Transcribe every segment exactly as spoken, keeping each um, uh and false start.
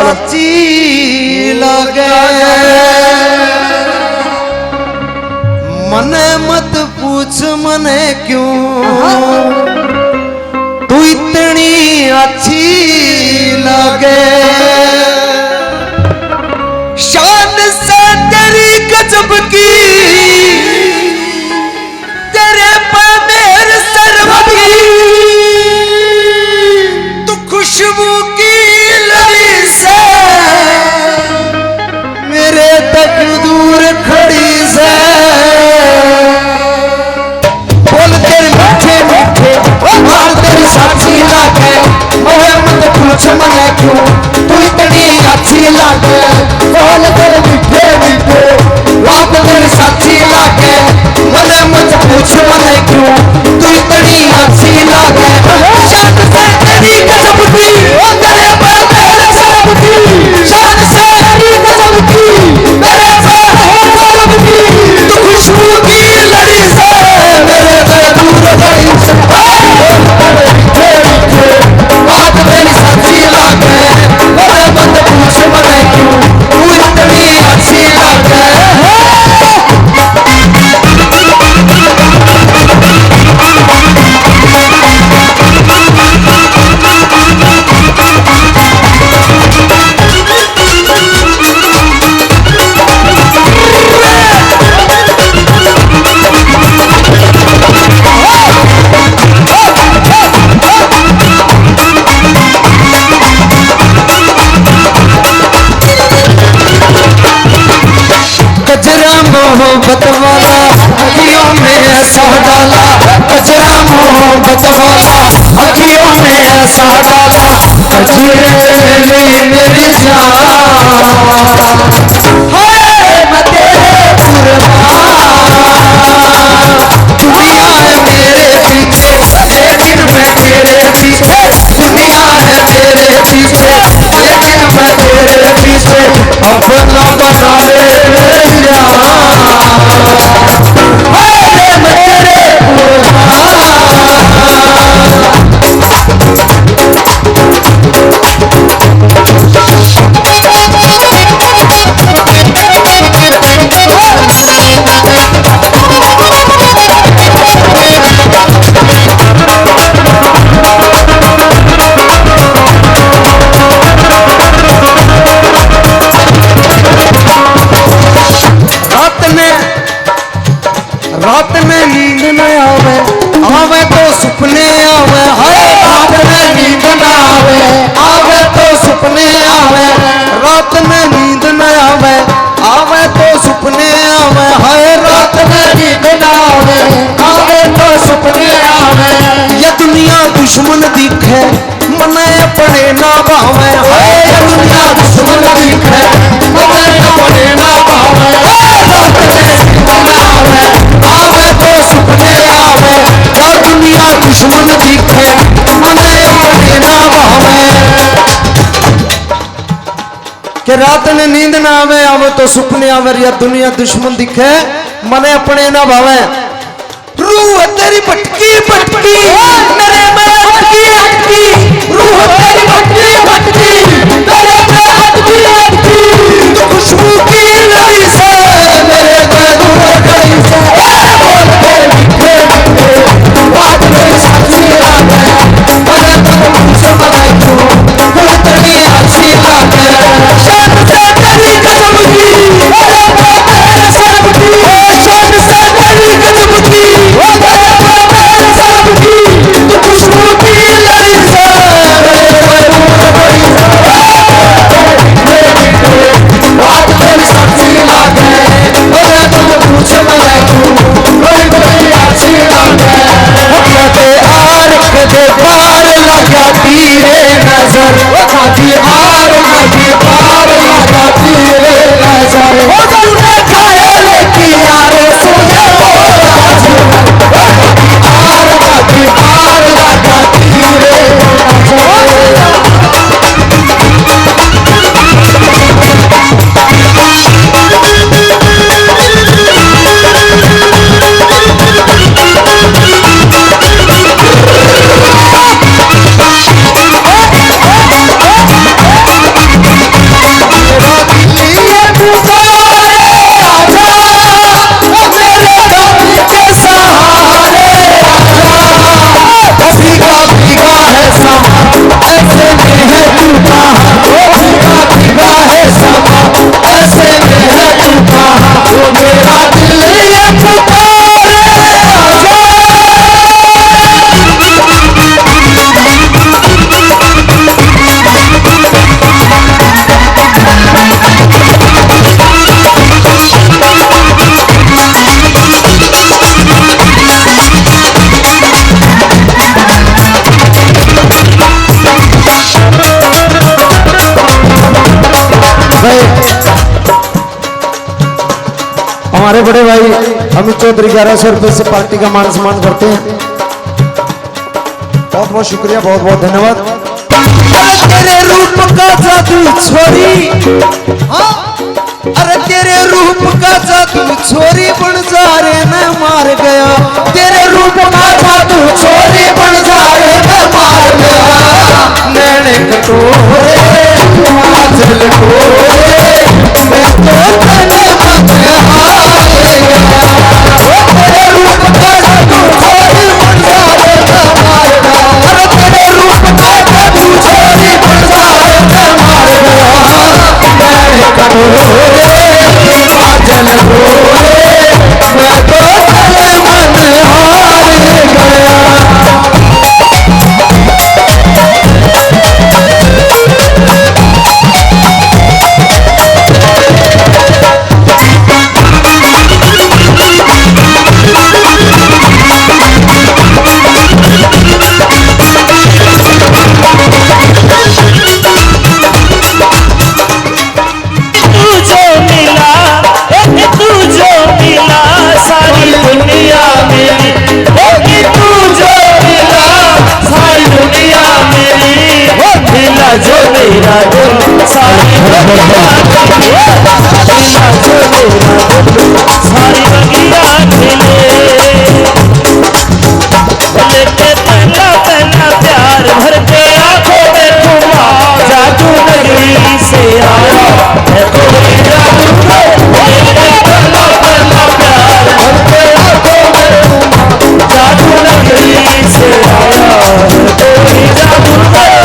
अच्छी लागे। मने मत पूछ मने क्यों, तू इतनी अच्छी लागे। शान से तेरी गजब की, तेरे पे मेहर सरब की, तू खुशबू की लड़ी से मेरे तक दूर खड़ी से। बोल तेरे मीठे मीठे बाल तेरी साक्षी लागे, मने मत पूछ मने क्यों, तू इतनी अच्छी लागे। बोल तेरे मीठे मीठे बात तेरी साक्षी लागे, मने मत पूछ मने क्यों, तू इतनी अच्छी लागे। शान से तेरी गजब की, ओ तेरे पे मेहर सरब की। शान से तेरी गजब की, तेरे पे मेहर सरब की। तू खुशबू की लड़ी से मेरे पे दूर गई से। बात तेरी सच्ची लागे, मने मत पूछ मने क्यों, तू इतनी अच्छी लागे। कजरा मोहब्बत वाला अखियों में ऐसा डाला, कजरा मोहब्बत वाला अखियों में ऐसा डाला, कजरे ने मेरी जान। हाय मैं तेरे कुर्बान, दुनिया है मेरे पीछे, लेकिन मैं तेरे पीछे, दुनिया है मेरे पीछे, लेकिन मैं तेरे पीछे। अपना बना ले मेरे यार। अरे मैं तेरे कुर्बान। रात ने, रात में नींद न आवे, आवे तो सुपने आवे। हाय, रात में नींद न आवे, आवे तो सुपने आवे। रात में नींद न आवे, आवे तो सुपने आवे। हाय, रात में नींद न आवे, आवे तो सुपने आवे। ये दुनिया दुश्मन दिखे, मने अपने ना भावे। हाय दुनिया दुश्मन दिखे, मने अपने ना भावे। हाय रात में नींद ना आवे, आवे तो सुपने आवे। या दुनिया दुश्मन दिखे, मने अपने ना भावे। के रात ने नींद ना आवे, आवे तो सुपने आवे। या दुनिया दुश्मन दिखे, मने अपने ना भावे। रूह तेरी भटकी भटकी, मेरे में अटकी अटकी। रूह तेरी भटकी भटकी, मेरे में अटकी अटकी। तू खुशबू की लड़ी से मेरे में दूर गई से। ए बोल के मीठे मीठे, तू बात मेरी सच्ची लागे। मने तो तुझसे मनाई क्यों, तू इतनी अच्छी लागे। शान से तेरी कसम की, मेरे में तेरे शर्म की। शान से तेरी कसम की, मेरे में तेरे शर्म की। हमारे बड़े भाई अमित चौधरी ग्यारह सौ रुपए से पार्टी का मान सम्मान करते हैं। बहुत बहुत शुक्रिया, बहुत बहुत धन्यवाद। अरे तेरे रूप का जादू छोरी, हाँ, अरे तेरे रूप का जादू छोरी बन जा रे मैं मार गया। तेरे रूप का जादू छोरी बन जा रे मैं मार गया। नैन कटोरे, काजल गोरे, मैं तो तन मन हार गया। ओ तेरे रूप का जादू छोरी बन जा रे मैं मार गया। अरे तेरे रूप का जादू छोरी बन जा रे मैं मार गया। तू जो मिला, एक तू जो मिला, सारी दुनिया मेरी। एक तू जो मिला, सारी दुनिया मेरी। ओ मिला जो मेरा दिल, सारी दुनिया मेरी। मिला जो मेरा दिल, सारी दुनिया मेरी। लेके पहला पहला प्यार भर के आंखों में घुमा, जादू नगरी से आया है कोई जादूगर। लेके पहला पहला प्यार भर के आंखों में घुमा, जादू नगरी से आया है कोई जादूगर।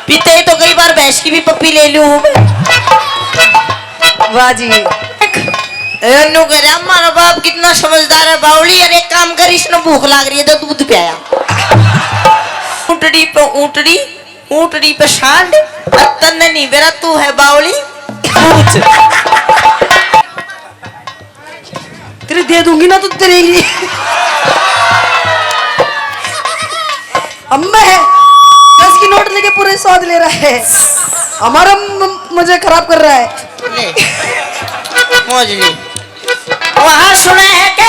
पीते ही तो कई बार भैंस की भी पप्पी ले लूं हूं मैं। वाह जी। ए, नु कह रहा, "मारा बाप कितना समझदार है, बावली, यार, एक काम कर, इसने भूख लाग रही है, तो दूध पियाया।" ऊंटड़ी पे ऊंटड़ी, ऊंटड़ी पे सांड, और तन्ने नहीं बेरा, तू है बावली, पूछ। तेरे दे दूंगी ना तो तेरे लिए। अम्मा है, दस की नोट लेके पूरे स्वाद ले रहा है, हमारा म-, मजे खराब कर रहा है। ले, मौज ले। वहां सुना है के,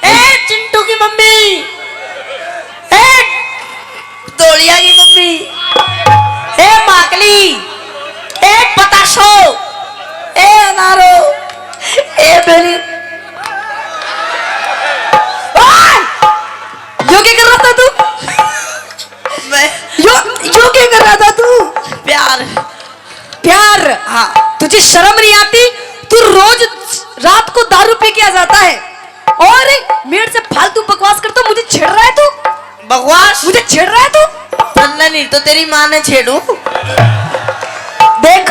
ए चिंटू की मम्मी, ए धोलिया की मम्मी, ए माकली, ए पताशो, ए अनारो, ए बेली। ओए! यो क्या कर रहा था तू? मैं यो, यो क्या कर रहा था तू? प्यार। प्यार? हाँ। तुझे शर्म नहीं आती? तू रोज रात को दारू पी के आ जाता है और मेरे से फालतू बकवास करता, मुझे छेड़ रहा है तू? बकवास? मुझे छेड़ रहा है तू? तन्ने नहीं तो तेरी माँ ने छेड़ू। देख,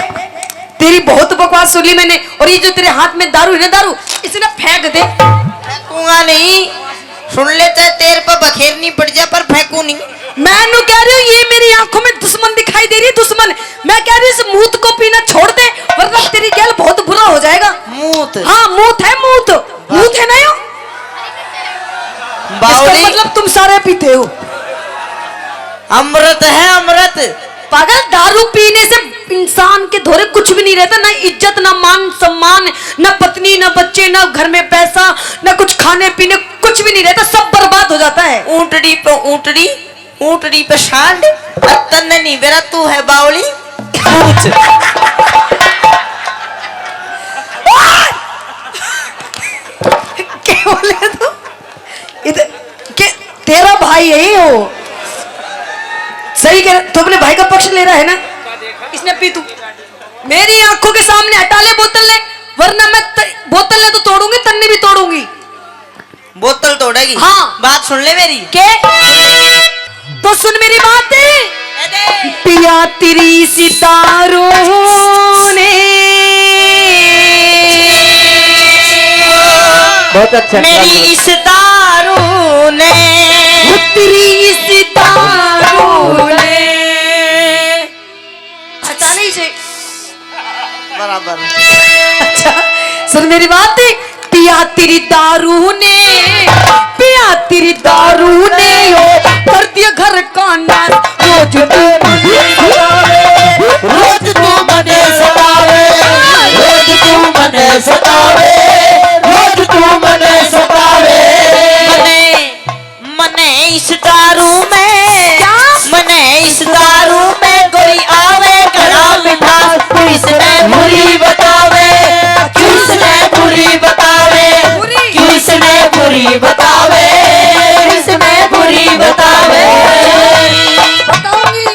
तेरी बहुत बकवास सुन ली मैंने, और ये जो तेरे हाथ में दारू है ना, दारू, इसे ना फेंक दे। फेंकूंगा नहीं। सुन ले, चाहे तेरे पे बखेरनी पड़ जा, पर फेंकू नहीं। मैं नु कह रही हूँ, ये मेरी आंखों में दुश्मन दिखाई दे रही है, दुश्मन। मैं कह रही हूँ, इस मूत को पीना छोड़ दे, वरना तेरी गैल बहुत बुरा हो जाएगा। मूत? हाँ, मूत है, मूत। मूत है ना यो? इसका बावली। मतलब तुम सारे पीते हो। अमृत है, अमृत। पागल, दारू पीने से इंसान के धोरे कुछ भी नहीं रहता, ना इज्जत, ना मान सम्मान, ना पत्नी, ना बच्चे, ना घर में पैसा, ना कुछ खाने पीने, कुछ भी नहीं रहता, सब बर्बाद हो जाता है। ऊंटड़ी पे ऊंटड़ी, ऊंटड़ी पे सांड, और तन्ने नहीं बेरा, तू है बावली, पूछ। क्या बोले तू? इधर के, तेरा भाई है ये, वो सही कह रहा। तू अपने भाई का पक्ष ले रहा है ना? इसने पी तू। मेरी आंखों के सामने हटा ले बोतल ले, वरना मैं त-, बोतल ले तो तोड़ूंगी, तन्ने भी तोड़ूंगी। बोतल तोड़ेगी? हाँ। बात सुन ले मेरी। के? तो सुन मेरी बात। पिया तेरी इस दारू ने, बहुत अच्छा, मेरी इस दारू ने, तेरी इस दारू ने। अच्छा, नहीं से बराबर। अच्छा, सुन मेरी बात। पिया तेरी दारू ने, पिया तेरी दारू ने, ओ, कर दिया घर का नाश। रोज तू मने सतावे, रोज तू मने सतावे, रोज तू मने सतावे, रोज तू मने सतावे। मने मने इस दारू में, क्या? मने इस दारू में कोई आवे घड़ा मिठास, तू इसमें बुरी बतावे, तू इसमें बुरी बतावे, बुरी। तू इसमें बुरी बतावे, तू इसमें बुरी बतावे। बताऊंगी।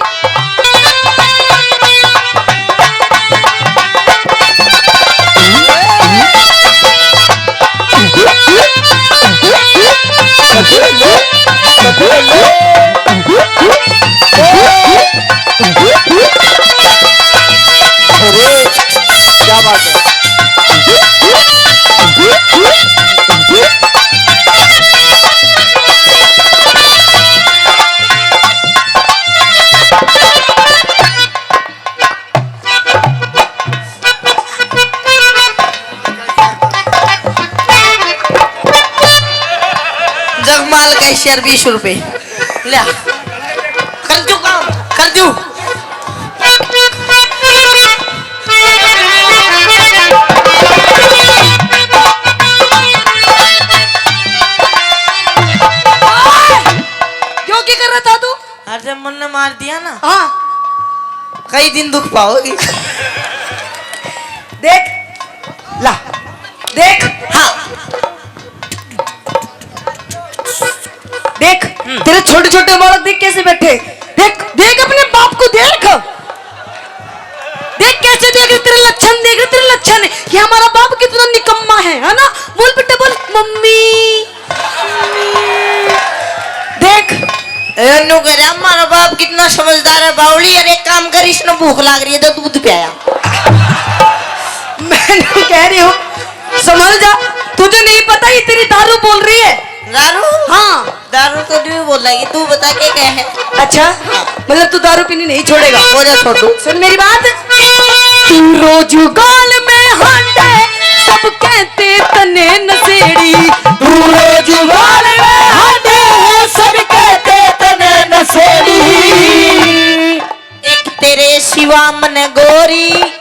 अरे, क्या बात है। जगमाल कैशियर बीस रुपए। ले। कर दू काम, कर दू। क्यों, क्या कर रहा था तू? अरे, मन्ने मार दिया ना। हाँ। कई दिन दुख पाओगी। देख, ला, देख, हाँ। देख, हम्म। तेरे छोटे-छोटे बालक देख कैसे बैठे। देख, देख अपने बाप को देख। देख कैसे देख रहे, तेरे लक्षण देख रहे, तेरे लक्षण है कि हमारा बाप कितना निकम्मा है, है ना? बोल बेटा, बोल, मम्मी। देख। ए, न्यू कह रहा, हमारा बाप कितना समझदार है, बावली। यार, एक काम कर, इसने भूख लाग रही है, तो दूध पियाया। मैं न्यू कह रही हूँ, संभल जा, तुझे नहीं पता ये तेरी दारू बोल रही है। दारू? हाँ। दारू तो नहीं बोलेगी, तू बता के क्या है? अच्छा, मतलब तू दारू पीनी नहीं छोड़ेगा? हो जा छोड़ू। सुन मेरी बात, तू रोज गाल में हांडे, सब कहते तने नशेड़ी। तू रोज गाल में हांडे, सब कहते तने नशेड़ी। एक तेरे सिवा मने गोरी,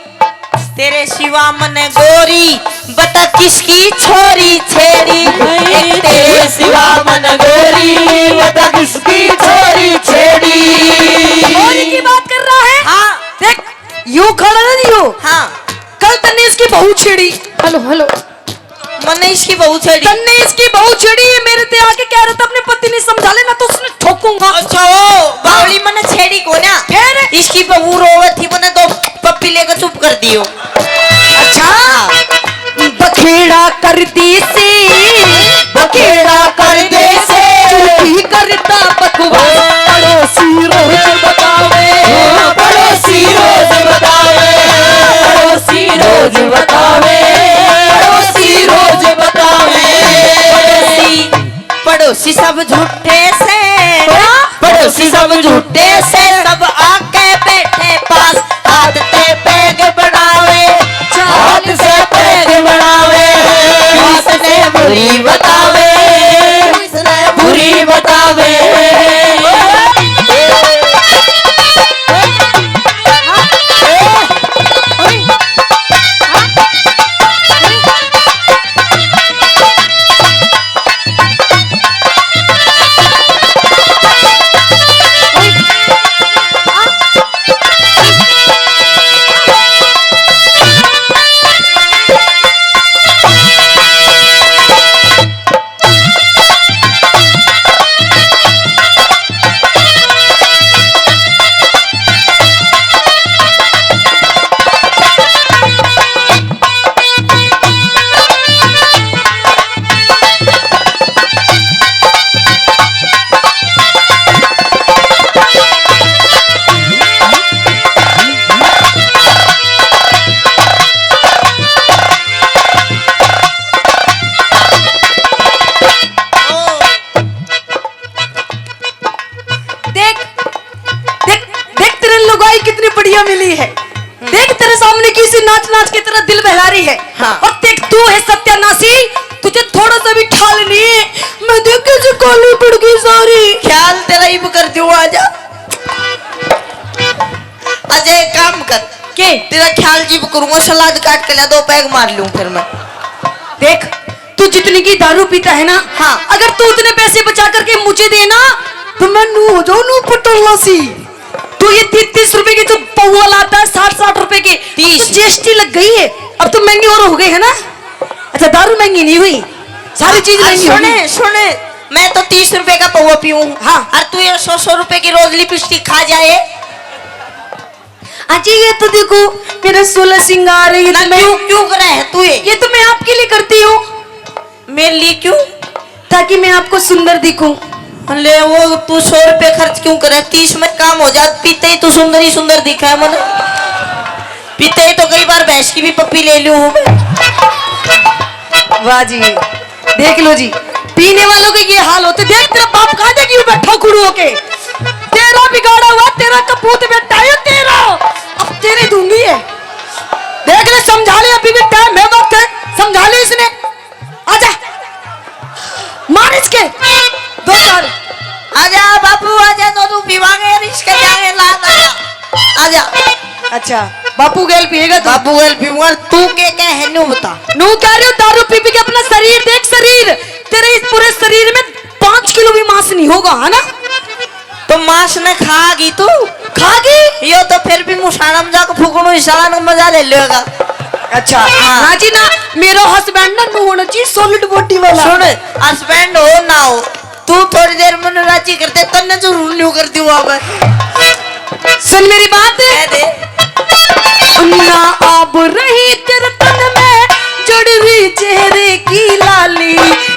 तेरे सिवा मने गोरी, बता किसकी छोरी छेड़ी। एक तेरे सिवा मने गोरी, बता किसकी छोरी छेड़ी। गोरी की बात कर रहा है? हाँ। देख, यू खड़ा ना, यू। हाँ। कल तन्ने इसकी बहू छेड़ी। Hello, hello. मन्ने इसकी बहू छेड़ी। तन्ने इसकी बहू छेड़ी, ये मेरे ते आके कह रहा था अपने पति ने समझा लेना, तो उसने ठोकूंगा। अच्छा, ओ, बावली मन्ने छेड़ी को ना। फिर? इसकी बहू रोवे थी, मन्ने दो पप्पी लेकर चुप कर दियो। अच्छा, बखेड़ा कर दी से, बखेड़ा कर दे से, तू भी करता बकवास। पड़ोसी रोज बतावे, पड़ोसी रोज बतावे, पड़ोसी रोज बतावे, पड़ोसी रोज बतावे। पड़ोसी, पड़ोसी सब झूठे से, क्या? पड़ोसी सब झूठे से, सब आके बैठे पास, हाथ से पैग बनावे, हाथ से पैग बनावे, किसने बुरी बतावे, किसने बुरी बतावे। आज की तरह दिल बहला रही है। हाँ। और देख, तू है सत्यानाशी, तुझे थोड़ा सा भी ख्याल नहीं है। मैं देख कैसे काली पड़ गई सारी। ख्याल तेरा ही कर दूं, आजा। अजय, एक काम कर। के? तेरा ख्याल जीप करूंगा, सलाद काट के ला, दो पैग मार लूं फिर मैं। देख, तू जितने की दारू पीता है ना, हाँ। अगर तू उतने पैसे बचा करके मुझे दे ना, तो मैं नू हो जाऊं, नू पटोला सी। तू ये तीस तीस रुपए की जो पौवा लाता है, साठ साठ रुपए की, अब तो तीस। जीएसटी लग गई है, अब तो महंगी और हो गई है ना। अच्छा, दारू महंगी नहीं हुई, सारी चीज महंगी हो गई। सुने, सुने, मैं तो तीस रुपए का पौवा पीऊं, हाँ। और तू ये सौ सौ रुपए की रोज लिपस्टिक खा जाए। अजी, ये तो देखो, मेरा सोलह सिंगार है, ये ना, तो मैं क्यों, क्यों करे है तू ये? ये तो मैं आपके लिए करती हूँ। मेरे लिए क्यों? ताकि मैं आपको सुंदर दिखूं। ले, वो तू सौ रुपए खर्च क्यों करे? तीस में काम हो जात, पीते ही तू सुंदर ही सुंदर दिखा है मने। पीते ही तो कई बार भैंस की भी पप्पी ले लूं हूं मैं। वाह जी, देख लो जी, पीने वालों के ये हाल होते। देख, तेरा बाप कहाँ देखी बैठा कुड़ू होके, तेरा बिगाड़ा हुआ, तेरा कपूत बेटा है तेरा, अब तेरे दूंगी है। देख ले, समझा ले, अभी भी टाइम है, वक्त है, समझा ले इसने। आजा, मार इसके दो चार। आजा बापू, आजा, दोनों पीवांगे, रिश्के जाएंगे, ला, ला, ला। आजा। अच्छा, बापू गैल पिएगा तू? बापू गैल पीऊंगा। तू के, के है, न्यू बता। नू कह रही हूँ, दारू पी पी के अपना शरीर देख, शरीर। तेरे इस पूरे शरीर में पाँच किलो भी मांस नहीं होगा, है ना? तो मांस ने खागी तू? खागी? यो तो फिर भी मुसाना में जाके फूकणो, इशारा में मजा ले लेगा। अच्छा, हाँ। ना जी ना, मेरा हस्बैंड ना नू होना चाहिए, सॉलिड बॉडी वाला। सुन, हस्बैंड हो ना हो, तू थोड़ी देर में राजी करते, तन्ने जरूर न्यू कर दूंगा मैं। सुन मेरी बात। कह दे। ना आब रही तेरे तन में जड़ हुई चेहरे की लाली।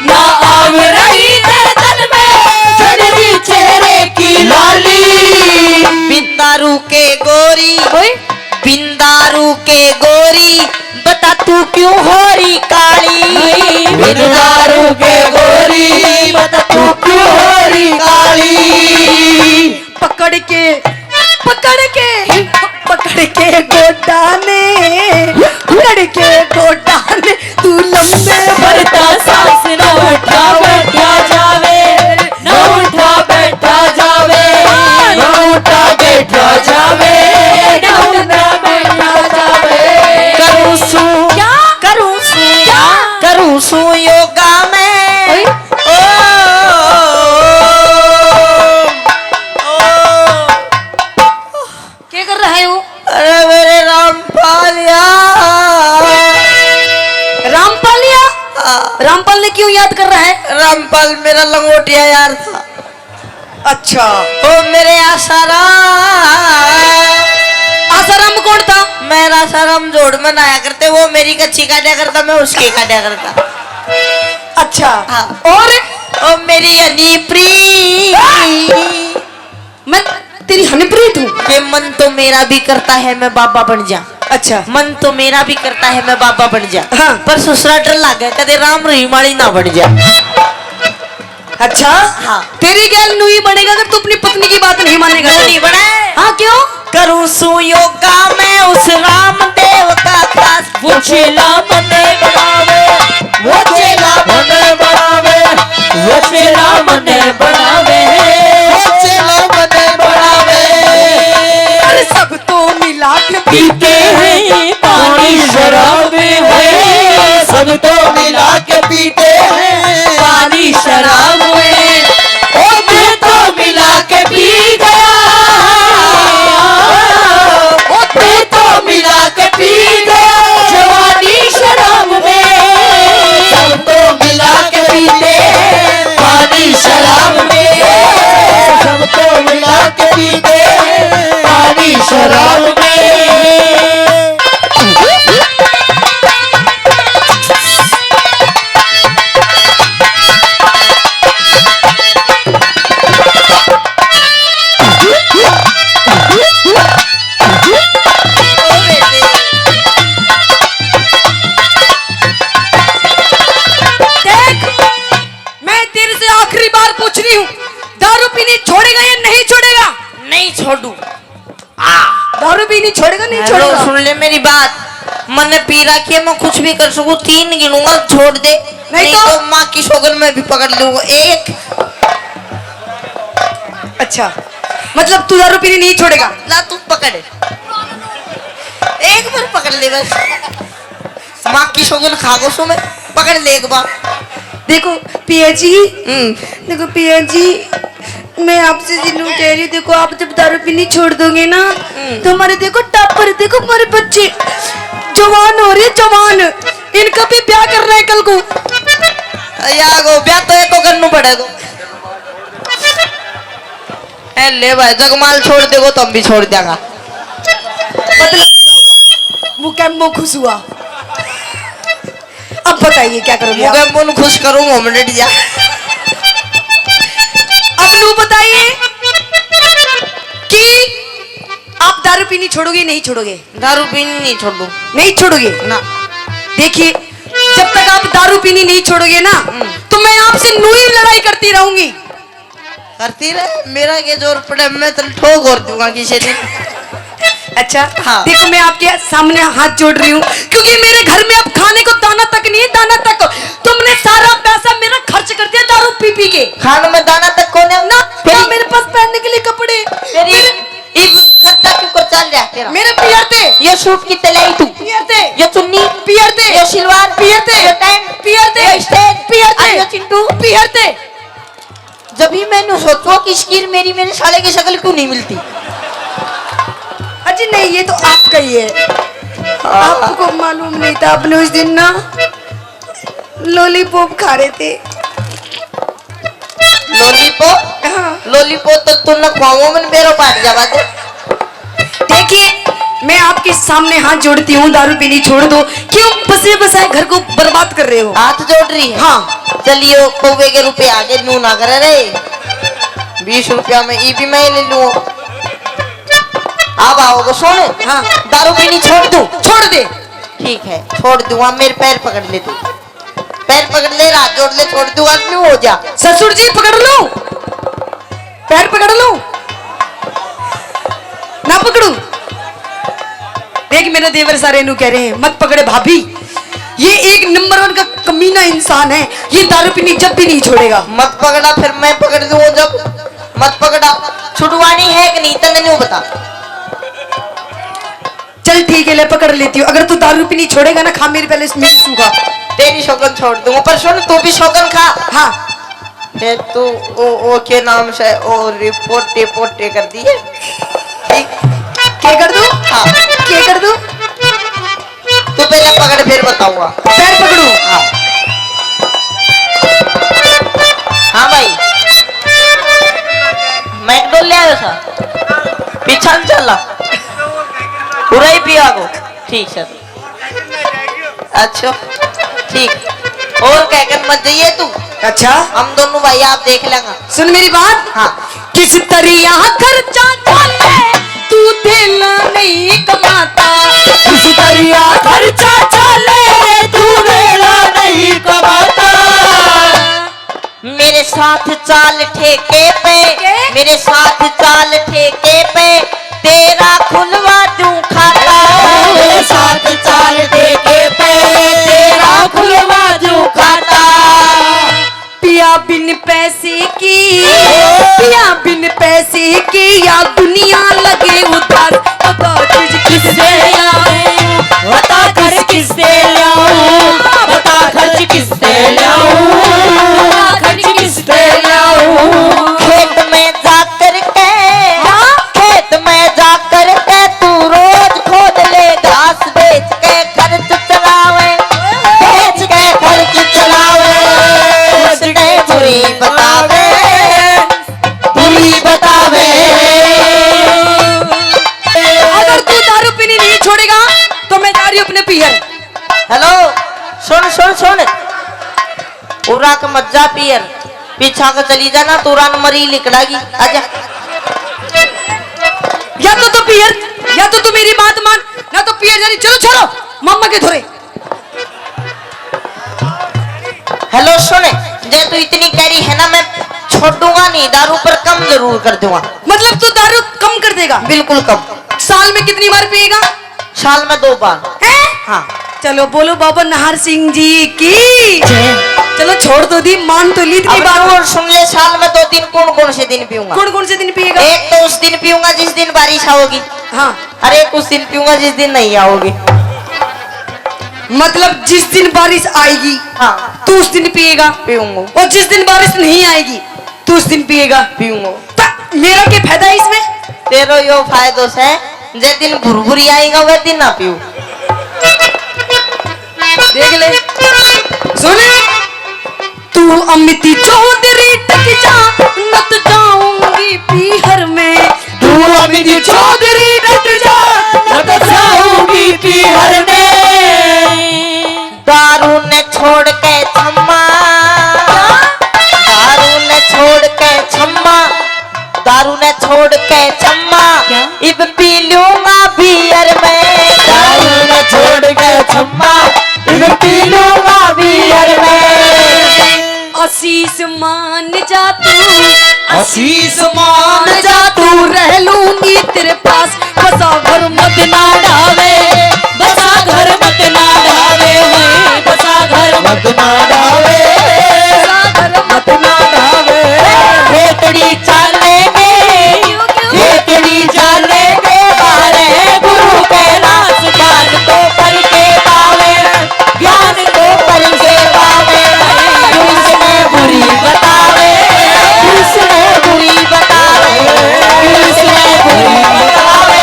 ना आब रही तेरे तन में जड़ हुई चेहरे की लाली। बिन दारू के गोरी, ओए। बिन दारू के गोरी, बता तू क्यों हो रही काली? बिन दारू के गोरी, बता तू क्यों हो रही काली? पकड़ के, पकड़ के, पकड़ के गोडा ने, पकड़ के गोडा ने, तू लंबे भरता सांस न उठा बैठा जावे, न उठा बैठा जावे, न उठा बैठा जावे, न उठा बैठा जावे। करूं सू, क्या? करूं सू, क्या? करूं सू योगा में। ओए? ओ, ओ, ओ। क्या कर रहा है वो? अरे मेरे रामपालिया। रामपालिया? हाँ। रामपाल ने क्यों याद कर रहा है? रामपाल मेरा लंगोटिया यार था। अच्छा। ओ मेरे आसाराम। आसाराम कौन था? मेरा आसाराम जोड़ में नहाया करते, वो मेरी कच्छी काटा करता, मैं उसकी काटा करता। अच्छा। हाँ। और? ओ मेरी हनीप्रीत। मैं तेरी हनीप्रीत हूँ। ये मन तो मेरा भी करता है मैं बाबा बन जा। अच्छा। मन तो मेरा भी करता है मैं बाबा बन जा। हाँ। पर ससुरा डर लागे, कदे राम रहीम वाली ना बन जा। अच्छा। हाँ। तेरी गैल नू ही बनेगा अगर तू अपनी पत्नी की बात नहीं मानेगा तो। नहीं बने। हाँ, क्यों? करूं सू योगा मैं उस रामदेव का खास। वो चेला मने बनावे, वो चेला मने बनावे, वो चेला मने बनावे, वो चेला मने बनावे। अरे सब तो मिला के पीते हैं पानी शराब में, सब तो मिला के पीते हैं पानी शराब में। ओ मैं तो मिला के पी गया, ओ मैं तो मिला के पी गया जवानी शराब में। सब तो मिला के पीते हैं पानी शराब में, सब तो मिला के पीते हैं पानी शराब में। देख, मैं तेरे से आखिरी बार पूछ रही हूँ, दारू पीनी छोड़ेगा या नहीं छोड़ेगा? नहीं छोड़ू। आ, दारू पीनी छोड़ेगा, नहीं हेलो, छोड़ेगा? सुन ले मेरी बात, मैंने पी रखी है, मैं कुछ भी कर सकूं, तीन गिनूंगा, छोड़ दे। नहीं नहीं तो? तो माँ की सौगन मैं भी पकड़ लूंगा। एक। अच्छा, मतलब तू दारू पीनी नहीं छोड़ेगा? ला तू पकड़, एक बार पकड़ ले बस। माँ की सौगन खा गो सो मैं, पकड़ ले एक बार। देखो पिया जी, हम्म। देखो पिया जी, मैं आपसे जिन्नू कह रही हूँ, देखो आप जब दारू पीनी छोड़ दोगे ना, हम्म। तो हमारे देखो टापर, देखो हमारे बच्चे जवान हो रहे, जवान, इनका भी ब्याह करना है कल को। या गो ब्याह तो एको करनू पड़ेगो। ए ले भाई, जगमाल छोड़ देगो तो हम भी छोड़ देगा। मतलब पूरा हुआ, मुकैम्बो खुश हुआ। अब बताइए क्या करोगे आप? मुकैम्बो नु खुश करूंगा हम डट जा। अब नू बताइए कि आप दारू पीनी छोड़ोगे, नहीं छोड़ोगे? दारू पीनी नहीं छोड़ू। नहीं छोड़ोगे? ना। देखिए, जब तक आप दारू पीनी नहीं छोड़ोगे ना, हम्म। तो मैं आपसे नू ही लड़ाई करती रहूंगी। करती रहे, मेरा के जोर पड़े, मैं तन ठोक और दूंगा किसी दिन। अच्छा, हाँ। देखो, मैं आपके सामने हाथ जोड़ रही हूँ, क्योंकि मेरे घर में अब खाने को दाना तक नहीं है, दाना तक। तुमने सारा पैसा मेरा खर्च कर दिया दारू पी पी के। खाने में दाना तक कौन है? ना, फिर ना मेरे पास पहनने के लिए कपड़े। फिर मेरे इब खर्चा क्यों कर चल रहा है तेरा? मेरे पियर थे। ये सूट कितने लाई तू? पियर थे। ये चुन्नी? पियर थे। ये सिलवार? पियर थे। ये पैंट? पियर थे। ये स्टेज? पियर थे। और ये चिंटू? पियर थे। जब ही मैंने सोचो कि स्कीर मेरी, मेरे साले की शक्ल क्यों नहीं मिलती? अजी नहीं, ये तो आपका ही है। हाँ। आपको मालूम नहीं था, आपने उस दिन ना लॉलीपॉप खा रहे थे। लॉलीपॉप? हाँ। लॉलीपॉप तो तू न खुआओ, मन बेरो पाट जावा दे। देखिए, मैं आपके सामने हाथ जोड़ती हूँ, दारू पीनी छोड़ दो। क्यों बसे बसाए घर को बर्बाद कर रहे हो? हाथ जोड़ रही है? हाँ। चलियो, कौवे के रुपये आगे नू ना करे रे। बीस रुपया में ई भी मैं ले लूँ। अब आओगे, सुन। हाँ। दारू पीनी छोड़ दूँ? छोड़ दे। ठीक है, छोड़ दूंगा, मेरे पैर पकड़ ले तू। पैर पकड़ ले, हाथ जोड़ ले, छोड़ दूंगा, क्यों हो जा। ससुर जी, पकड़ लूं? पैर पकड़ लूं? ना पकड़ू? देख, मेरे देवर सारे नू कह रहे हैं, "मत पकड़े भाभी, ये एक नंबर वन का कमीना इंसान है, ये दारू पीनी जब भी नहीं छोड़ेगा।" मत पकड़ा, फिर मैं पकड़ दूंगा जब। मत पकड़ा। छुड़वानी है कि नहीं, तन्ने न्यू बता। चल ठीक है, ले पकड़ लेती हूँ। अगर तू दारू पीनी छोड़ेगा ना, खा मेरी पहले मेरी सूखा। तेरी शौकन छोड़ दूंगा, पर सुन, तू भी शौकन खा। हाँ। फिर तू ओ, ओ के नाम से ओ रिपोर्टे पोटे कर दिए। ठीक। क्या कर दूँ? हाँ। क्या कर दूँ? तू पहले पकड़, फिर बताऊंगा। पैर पकड़ू? हाँ। हाँ भाई, मैकडोल ले आयो सा, पीछा न चला, पूरा ही पिया को। ठीक सर। अच्छा, ठीक। और कह कर मत जाइए तू। अच्छा। हम दोनों भाई आप देख लेंगे। सुन मेरी बात। हाँ। किस तरिया खर्चा चाले, तू देला नहीं कमाता। किस तरिया खर्चा चाले, तू देला नहीं कमाता। मेरे साथ चाल ठेके पे, के? मेरे साथ चाल ठेके पे, तेरा खुलवा दूं खाता। मेरे साथ चाल ठेके पे, तेरा खुलवा दूं खाता। पिया बिन पैसे की, पिया बिन पैसे की या दुनिया लगे उदास। बता खर्च किससे ल्याऊं, बता खर्च किससे ल्याऊं, बता खर्च किससे ल्याऊं, बता खर्च किससे ल्याऊं। खेत में जाकर के, हाँ? खेत में जाकर के तू रोज खोद ले घास, बेच के खर्च चलावे, बेच के खर्च चलावे। उसने बुरी बतावे, बुरी बतावे। अगर तू दारू पीनी नहीं छोड़ेगा तो मैं जा रही हूँ अपने पीहर। हेलो, सुन, सुन, सुन। उरा के मत जा पीहर, पीछा के चली जाना, तू रान मरी लिकड़ागी। आजा। या तो तू पीहर, या तो तू मेरी बात मान, ना तो पीहर जानी। चलो छोड़ो, मामा के धोरे। हेलो सुन, जे तू इतनी कह रही है ना, मैं छोड़ूंगा नहीं दारू, पर कम जरूर कर दूंगा। मतलब तू दारू कम कर देगा? बिल्कुल कम। साल में कितनी बार पिएगा? साल में दो बार। हैं? हाँ। चलो बोलो बाबा नाहर सिंह जी की। चलो छोड़ तो दी, मान तो ली इतनी अब बात। और सुन ले, साल में दो दिन कौन कौन से दिन पीऊंगा? कौन कौन से दिन पिएगा? एक तो उस दिन पीऊंगा जिस दिन बारिश आओगी। हाँ। और एक उस दिन पीऊंगा जिस दिन नहीं आओगी। मतलब जिस दिन बारिश आएगी, हाँ। तू उस दिन पिएगा? पीऊंगा। और जिस दिन बारिश नहीं आएगी, तू उस दिन पिएगा? पीऊंगा। ता मेरा क्या फायदा है इसमें? तेरो यो फायदो से, जे दिन भुरभुरी आएगा वह दिन ना पीऊ। देख ले, सुन। तू अमित चौधरी डट जा, न तो जाऊंगी पीहर में। तू अमित चौधरी डट जा, न तो जाऊंगी पीहर में। दारू ने छोड़ के छम्मा, दारू ने छोड़ के छम्मा, दारू ने छोड़ के छम्मा, क्या? इब पी लूंगा बियर में। दारू ने छोड़ के छम्मा, इब पी लूंगा बियर में। आशीष मान जा तू, आशीष मान जा तू, रह लूंगी तेरे पास। बसा घर मत ना ढावे, बसा घर मत ना ढावे, बसा घर मत ना ढावे। बसा घर मत ना ढावे। खेतड़ी चालेंगे, क्यों, क्यों? खेतड़ी चालेंगे, बारे गुरु के नाच, ज्ञान तो पढ़ के पावे। ज्ञान को परिसेवा में, किसने बुरी बतावे, किसने बुरी बतावे, किसने बुरी बतावे,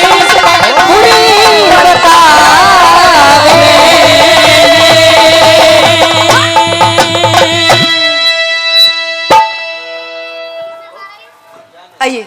किसने बुरी बतावे। आइए।